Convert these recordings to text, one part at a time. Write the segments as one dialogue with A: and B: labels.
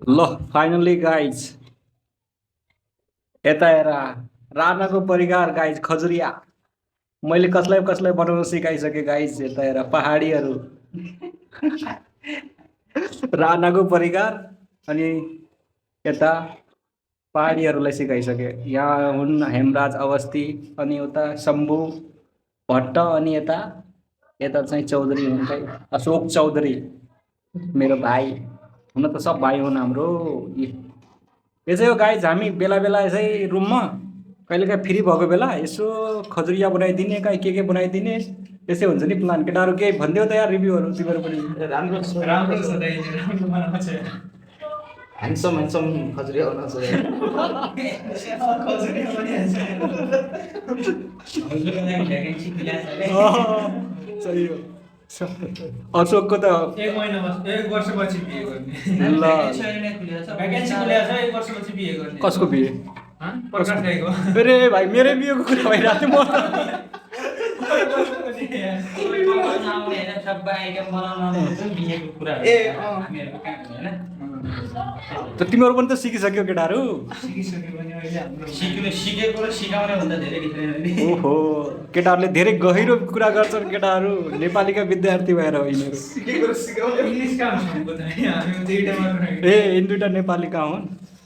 A: ल finally guys यता हेर राणाको परिकार गाइज खजुरिया मैले कसलाई कसलाई बनाउन सिकाइसकेँ गाइज यता हेर पहाडीहरू राणाको परिकार अनि यता पहाडीहरूलाई सिकाइसकेँ यहाँ हुन् हेमराज अवस्थी अनि उता शम्भु भट्ट अनि यता यता चाहिँ चौधरी हुन् खै अशोक चौधरी मेरो भाइ हुन त सब भाइ हुन् हाम्रो यसै हो गाइज हामी बेला बेला यसै रुममा कहिलेकाहीँ फ्री भएको बेला यसो खजुरिया बनाइदिने कहीँ के बनाइदिने त्यसै हुन्छ नि प्लान केटाहरू केही भनिदियो त यार रिभ्यूहरू तिमीहरू पनि
B: राम्रो राम्रो छ दाइ राम्रो बनाएको छ ह्यान्डसम ह्यान्डसम खजुरिया बनाउँछ खजुरिया बनाइहाल्छ
A: सही हो अशोकको त
B: एक महिना एक वर्षपछि बिहे गर्ने
A: ल
B: भ्याकेन्सी खुलेको छ एक वर्षपछि बिहे गर्ने
A: कसको बिहे
B: प्रकाश दाइको
A: अरे भाइ मेरै बिहेको कुरा भइरहेको थियो म त तिमीहरू पनि त सिकिसक्यो केटाहरू
B: सिकेको र सिकाउने भन्दा धेरै डिफ्रेन्ट
A: ओहो केटाहरूले धेरै गहिरो कुरा गर्छन् केटाहरू नेपालीका विद्यार्थी भएर हो यिनीहरू
B: इङ्ग्लिस काम हामी दुईटा मात्र
A: ए यिनी दुइटा नेपालीका हुन्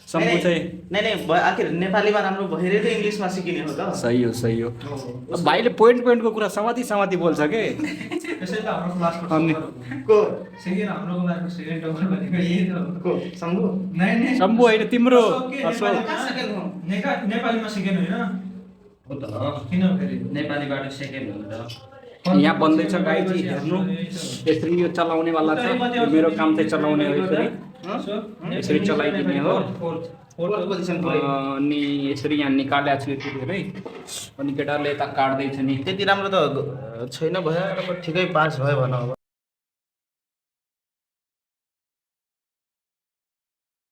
A: शम्भु चाहिँ
B: नहीं आखिर नेपालीमा राम्रो भएरै त इङ्ग्लिसमा सिकिने हो त
A: सही हो अब भाइले पोइन्टको कुरा समाति बोल्छ के
B: त्यसै त हाम्रो क्लासको
A: अनि
B: को सेकेन्ड हाम्रो क्लासको सेकेन्ड टपर भनेको यही त हो को शम्भु नहीं
A: शम्भु होइन तिम्रो अशोक
B: नेपालीमा सेकेन्ड होइन हो त किन फेरि नेपालीबाट सेकेन्ड हो त
A: यहाँ बन्दैछ गाइजी हेर्नु यसरी यो चलाउनेवाला छ यो मेरो काम चाहिँ चलाउने हो यसरी चलाइदिने हो अनि यसरी यहाँ निकालेको छु यति धेरै अनि केटाहरूले यता काट्दैछ नि
B: त्यति राम्रो त छैन भयो ठिकै पास भयो भन अब